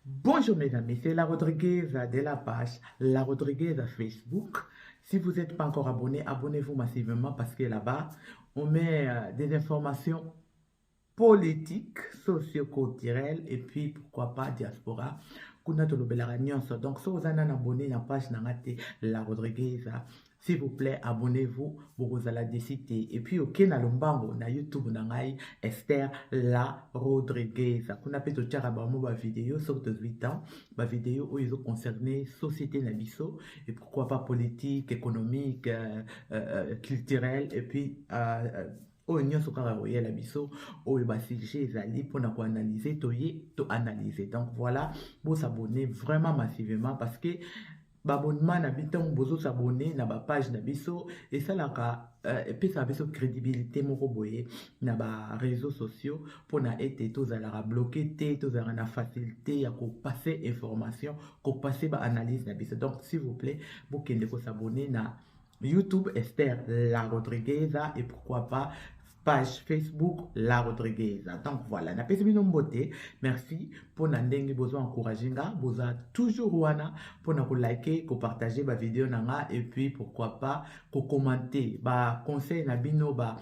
Bonjour mes amis, c'est la Rodriguez de la page La Rodriguez à Facebook. Si vous n'êtes pas encore abonné, abonnez-vous massivement parce que là-bas, on met des informations politiques, socio-culturelles et puis pourquoi pas diaspora. Kuna tolobelaka nyonso. Donc soki oza nanu abonné na page na nga te, La Rodriguez, s'il vous plaît, abonnez-vous, bokozala déçus te. Et puis oke na lombango na YouTube na ngai Esther La Rodriguez. Kuna mpe totiaka bango bavideo soki tozwi temps, bavideo oyo ezoconcerne société na biso et pourquoi pas politique, économique, culturel et puis oyo nyonso kaka koyela biso, oyo basujet ezali mpona koanalyse, toye toanalyse. Donc voilà, bosabonner vraiment massivement parce que baabonnement na biso, ntango bozosabonner na bapage na biso, esalaka epesaka biso crédibilité moko boye na baréseaux sociaux, mpona ete tozalaka bloqué te, tozalaka na facilité ya kopasser information, kopasser baanalyse na biso. Donc s'il vous plaît, bokende kosabonner na YouTube Esther La Rodriguez et pourquoi pas page Facebook La Rodriguez. Donc voilà, napesi bino mbote, merci mpona ndenge bozo encourager nga, boza toujours wana mpona kolike, kopartager bavideo na nga et puis pourquoi pas kocommenter baconseil na bino, ba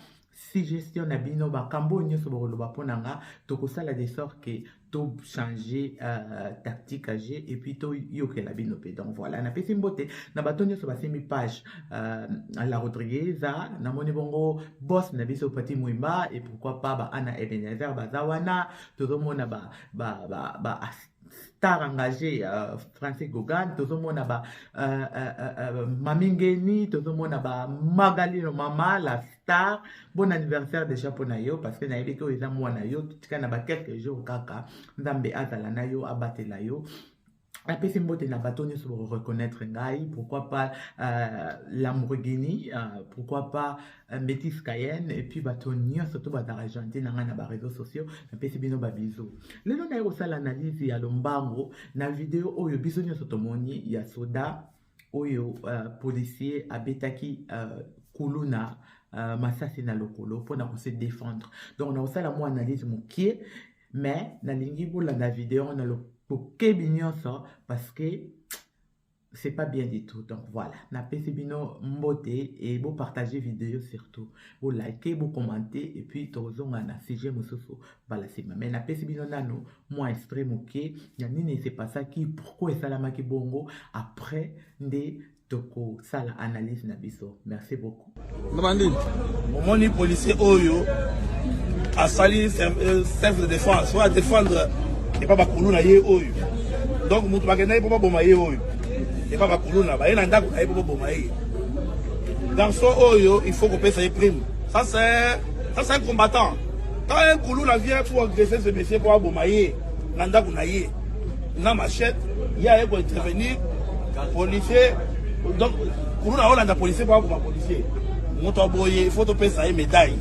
suggestion na bino, bakambo oyo nyonso bokoloba mpo na nga. Tokosala de sorte que tochanger tactique age et puis toyokela bino mpe. Donc voilà, napesi mbote na bato nyonso basimbi page La Rodrigueza. Namoni bongo boss na biso Pati Mwimba et pourquoi pas ba Ana Ebenezer baza wana. Tozomona ba star engagé Francis Gogan, tozomona ba Mamingeni, tozomona ba Magalino, mama la star. Bon anniversaire déjà mpona yo, parce que nayebi ke oyo eza mwana yo, tika na ba quelques jours kaka. Nzambe azala na yo, abatela yo. Napesi mbote na bato nyonso bakoreconnaître ngai, pourquoi pas Lamborghini, pourquoi pas Métis Cayenne et puis bato nyonso to bazalaka gentil na ngai na baréseaux sociaux. Napesi bino babisous. Lelo naye kosala analyse ya lombango na video oyo biso nyonso tomoni ya soda oyo policier abetaki kuluna masasi na lokolo mpona kose défendre. Donc nakosala mwa analyse mokie, mais nalingi bolanda video na bokebi nyonso parce que c'est pas bien du tout. Donc voilà, napesi bino mbote et bopartager vidéo, surtout bolike, bocommenter et puis tozonga na sujet mosusu mbala nsima. Mais napesi bino nano mwa extrait moke ya nini esepasaki, pourquoi esalamaki bongo, après nde tokosala analyse na biso. Merci beaucoup. Nabandi. Omoni policier oyo asali self de défense oyo adéfendre epa bakulu na ye oyo. Donc moto bakenda ye mpo baboma ye oyo epa bakulu na baye na ndako na ye mpo baboma ye. Garçon oyo, il faut kopesa ye prime. Ça c'est un combattant. Quand un kuluna vient pour agresser ce monsieur mpo aboma ye na ndako na ye na machette, ye aye kointervenir policier. Donc kuluna olanda policier mpo aboma policier, moto aboye, il faut topesa ye médaille.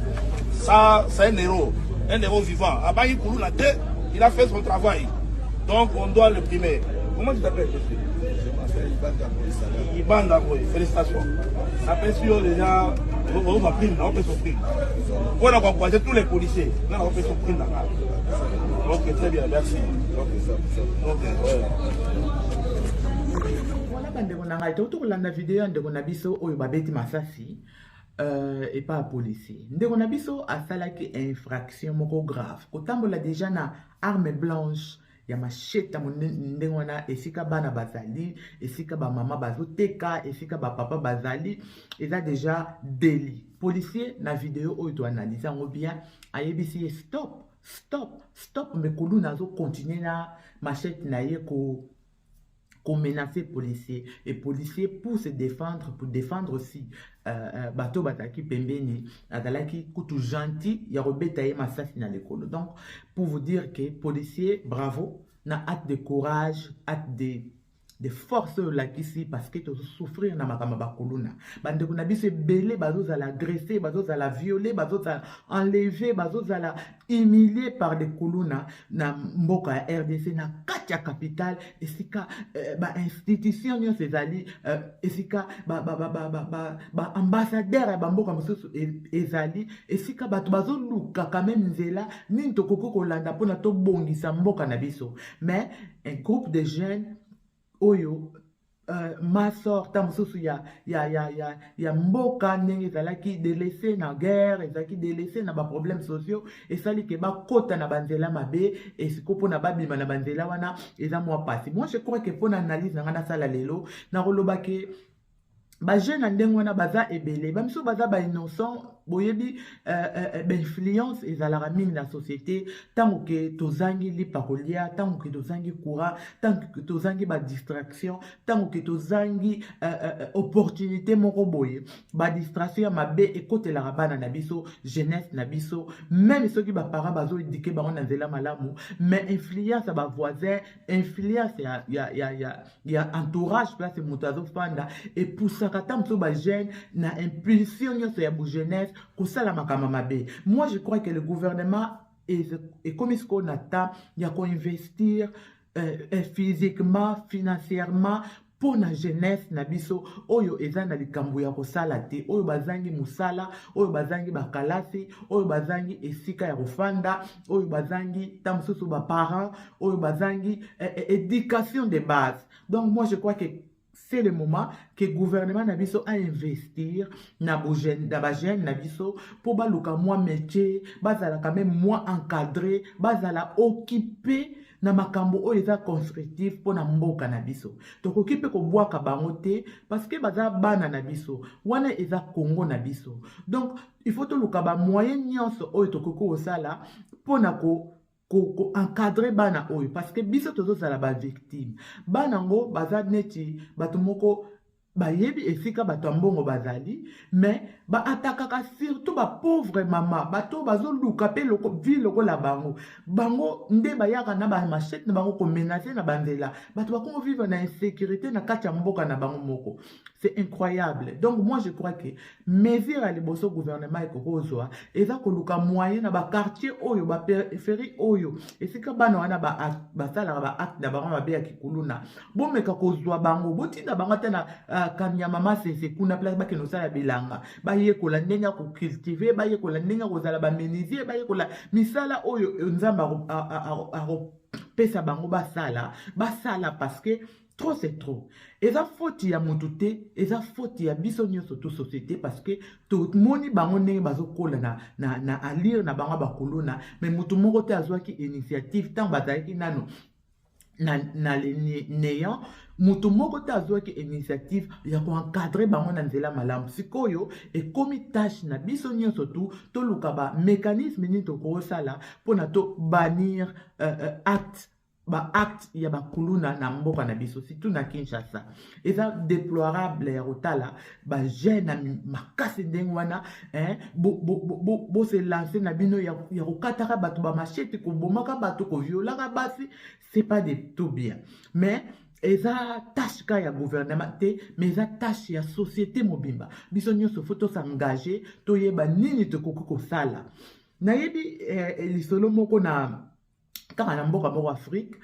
Ça c'est un héros, un héros vivant. Abangi kuluna te, il a fait son travail, donc on doit le primer. Comment tu t'appelles? Je m'appelle Ibanda Moïse. Ibanda Boy, félicitations. Napesi yo déjà ozwa prime na opesa prime mpona koencourager tous les policiers. Nga na opesa prime na nga. Ok, très bien, merci. Ok, ouais. Voilà bandeko na ngai, tokuti kolanda video ya ndeko na biso oyo babeti masasi epa ya policier. Ndeko na biso asalaki infraction moko grave, kotambola déjà na arme blanche ya machette ndenge wana esika bana bazali, esika bamama bazoteka, esika bapapa bazali, eza déjà délit. Policier na video oyo toanalyse yango bien, ayebisi ye stop, stop, stop, mais kuluna azocontinue na machette na ye ko komenacer policier. Et policier, pour se défendre, pour défendre aussi bato bazalaki pembeni, azalaki kutu gentil ya kobeta ye masasi na lekolo. Donc pour vous dire que policier, bravo na acte de courage, acte de force oyo olakisi, parce que tozosouffrir na makambo ya bakuluna. Bandeko na biso ebele bazozala agressé, bazozala violé, bazozala enlevé, bazozala humilié par des kuluna na mboka ya RDC, na kati. kati ya capitale, esika bainstitution nyonso ezali, esika baambassadeur ya bamboka mosusu ezali, esika bato bazoluka quand même nzela nini tokoki kolanda mpona tobongisa mboka na biso. Mais un groupe de jeunes oyo masor ta mosusu ya mboka, ndenge ezalaki délaissé na guerre, ezalaki délaissé na baproblème sociaux, esali ke bakota na banzela mabe. Esiko mpona babima na banzela wana eza mwa pasi. Moi, je crois ke mpona analyse na ngai nasala lelo, nakoloba ke bajeune na ndenge wana baza ebele, bamisusu baza bainnocent. Boyebi, bainfluence ezalaka mingi na société. Ntango ke tozangi lipa kolia, ntango ke tozangi courant, ntango ke tozangi badistraction, ntango ke tozangi opportunité moko boye, badistraction ya mabe ekotelaka bana na biso, jeunesse na biso. Même soki baparent bazoéduquer bango na nzela malamu, mais influence ya bavoisin, influence ya entourage, place moto azofanda, epusaka ta mosusu bajeune na impulsion nyonso ya bojeunesse kosala makambo mabe. Moi, je crois que le gouvernement ekomi sikoyo na temps ya koinvestir physiquement, financièrement mpo na jeunesse na biso oyo eza na likambo ya kosala te, oyo bazangi mosala, oyo bazangi bakalasi, oyo bazangi esika ya kofanda, oyo bazangi ta mosusu baparent, oyo bazangi éducation de base. Donc moi, je crois que c'est le moment que gouvernement na biso a investir na bajeune na biso mpo baluka mwa métier, bazala quand même mwa encadré, bazala occupé na makambo oyo eza constructif mpona mboka na biso. Tokoki mpe kobwaka bango te parce que baza bana na biso, wana eza Congo na biso. Donc il faut toluka bamoyen nyonso oyo tokoki kosala mpona ko-encadrer bana oyo, parce que biso tozozala bavictime. Bana yango baza neti bato moko bayebi esika bato ya mbongo bazali, mais baattaquaka surtout bapauvre mama, bato bazoluka mpe vie lokola bango. Bango nde bayaka na bamachete na bango komenacer na banzela. Bato bakongo vivre na insécurité na kati ya mboka na bango moko, c'est incroyable. Donc moi, je crois que mesure ya liboso gouvernement ekoki kozwa eza koluka moyen na baquartier oyo, bapériphérie oyo esika bana wana basalaka baacte na bango mabe ya kikuluna. Bomeka kozwa bango, botinda bango ata na Kanyama Masese kuna, place bakende kosala bilanga, bayekola ndenge ya kocultiver, bayekola ndenge ya kozala bamenuisier, bayekola misala oyo Nzambe akopesa bango basala, basala, parce que trop c'est trop. Eza faute ya motu te, eza faute ya biso nyonso to société, parce que tomoni bango ndenge bazokola na allure na bango bakuluna, mais motu moko te azwaki initiative. Ntango bazalaki nano na le néant, moto moko te azwaki initiative ya koencadrer bango na nzela malamu. Sikoyo ekomi tâche na biso nyonso tu toluka bamécanisme nini tokosala mpona tobannir acte baacte ya bakuluna na mboka na biso, surtout na Kinshasa. Eza déplorable ya kotala bajeune na makasi ndenge wana bose lancer na bino ya kokataka bato bamachete, kobomaka bato, koviolaka basi. C'est pas de tout bien, mais eza tâche ka ya gouvernement te, mais eza tâche ya société mobimba. Biso nyonso faut tos'engager, toyeba nini tokoki kosala. Nayebi lisolo moko na kaka na mboka moko Afrique,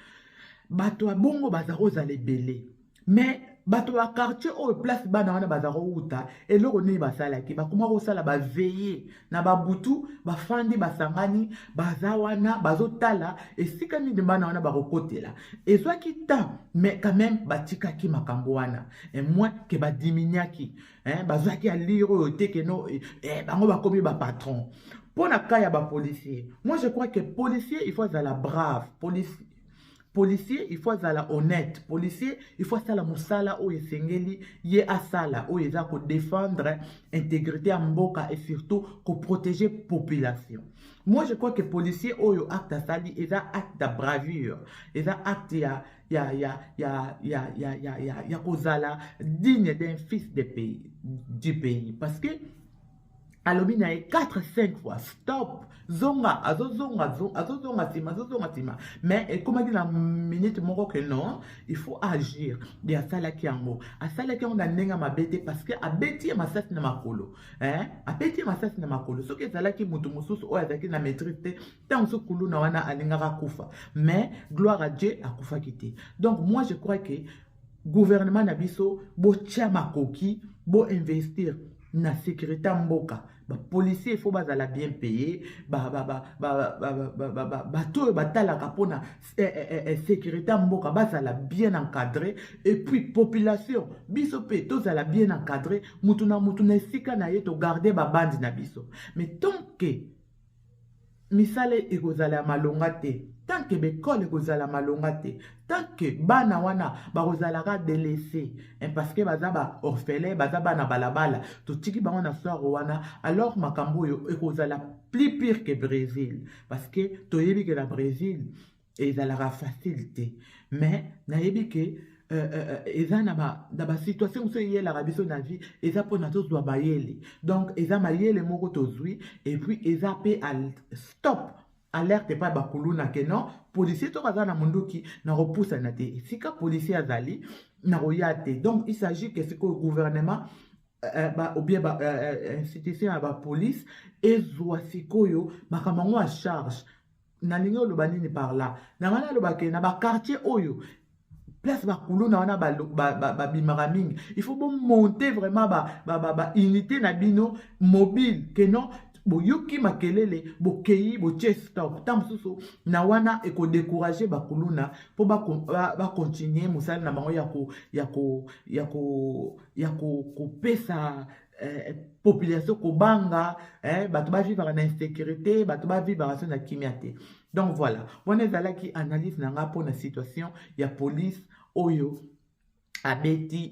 bato ya bongo baza kozala ebele, mais bato ya quartier oyo place bana wana baza kowuta, eloko nini basalaki? Bakoma kosala baveillée na babutu, bafandi, basangani, baza wana, bazotala esika nini bana wana bakokotela. Ezwaki temps, mais quand même batikaki makambo wana, moins ke badiminuaki, bazwaki allure oyo te keno bango bakomi bapatron. Mpo na cas ya bapolicier, moi je crois que policier, il faut azala brave policier. Policier, il faut azala honnête policier. Il faut asala mosala oyo esengeli ye asala, oyo eza kodéfendre intégrité ya mboka et surtout koprotéger population. Moi, je crois que policier oyo, acte asali eza acte ya bravure, eza acte ya kozala digne d'un fils de pays, du pays, parce que Alobi na ye 4 5 fois: "Stop, zonga." Azozonga, azozonga nsima, azozonga nsima, mais ekomaki na minute moko ke non, il faut agir. De asalaki yango, asalaki yango na ndenge ya mabe te, parce que abeti ye masasi na makolo, hein? Abeti ye masasi na makolo. Soki ezalaki moto mosusu oyo azalaki na maîtrise te, ntango mosusu kuluna wana alingaka akufa, mais gloire à Dieu, akufaki te. Donc moi, je crois que gouvernement na biso botia makoki, boinvestir na sécurité ya mboka. Bapolicier, il faut bazala bien payé. Bato oyo batalaka mpona sécurité ya mboka bazala bien encadré. Et puis population, biso mpe tozala bien encadré, mutu na mutu na esika na ye, togarde babandi na biso. Mais tant que misala ekozala ya malonga te, tant que baekole ekozala malonga te, tant que bana wana bakozalaka délaissé, parce que baza baorphelin, baza bana balabala, totiki bango na soir wana, alors makambo oyo ekozala plus pire que Brésil, parce que toyebi ke na Brésil ezalaka facile te. Mais nayebi ke eza na basituation mosusu eyelaka biso na vie, eza mpona tozwa mayele. Donc eza mayele moko tozwi. Et puis eza mpe stop, alerte epai bakuluna ke non, policier toko aza na monduki, na kopusana te esika policier azali, na koya te. Donc il s'agit ke sikoyo gouvernement ou bien ba institution ya bapolice ezwa sikoyo makambo yango ya charge. Nalingi oloba nini par là? Na ngai nalobake na baquartier oyo place bakuluna wana babimaka mingi, il faut bomonter vraiment baunité na bino mobile, ke non, boyoki makelele, bokei, botie stop. Ntango mosusu na wana ekodécourage bakuluna mpo bacontinue mosala na bango ya kopesa population kobanga, bato bavivaka na insécurité, bato bavivaka so na kimia te. Donc voilà, wana ezalaki analyse na nga mpona situation ya police oyo abeti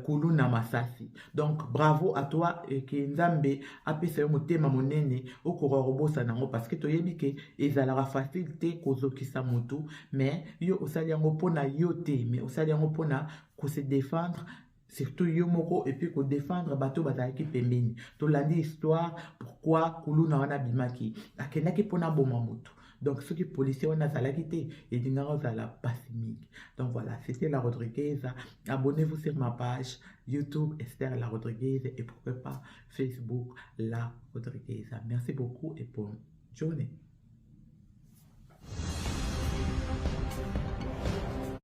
kuluna masasi. Donc bravo à toi, ke Nzambe apesa yo motema monene okoka kobosana yango, parce que toyebi ke ezalaka facile te kozokisa motu, mais yo osali yango mpona yo te, mais osali yango mpona kose défendre, surtout yo moko, et puis kodéfendre bato bazalaki pembeni. Tolandi histoire, pourquoi kuluna wana abimaki, akendaki mpona boma motu. Donc soki policier wana azalaki te, elingaka ozala pasi mingi. Donc voilà, c'était La Rodriguez. Abonnez-vous sur ma page YouTube Esther La Rodriguez et pourquoi pas Facebook La Rodriguez. Merci beaucoup et bonne journée.